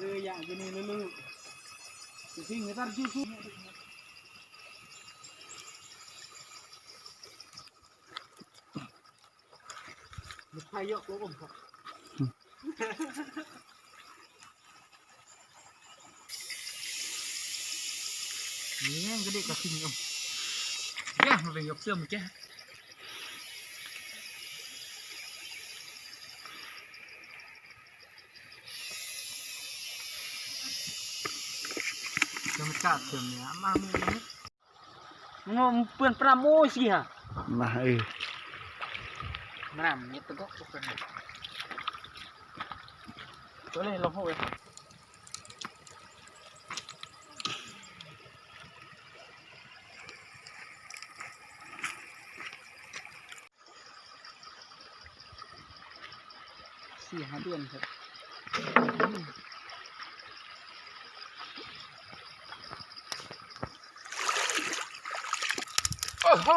ເອີ ຢ່າງຢູ່ນີ້ເລີຍ ຊິພິງໃຫ້ຕັດຢູທູບ ມີໃຜຢອກໂລອມເຂົາ ນີ້ກໍເດັກກະທິງຢູ່ ແກມັນເປັນຢອກເສື່ອມແກ ທຳມະຊາດເປັນແນວມາ ງມເປື້ອນປາໂມຊິຫະ ມາ ເອີ ມານຳເມັດຕະກອກ ໂຕເລີຍ ລອງໂຫຍ ສີ່ຫ້າເດືອນ ໂອ້ໂຫ.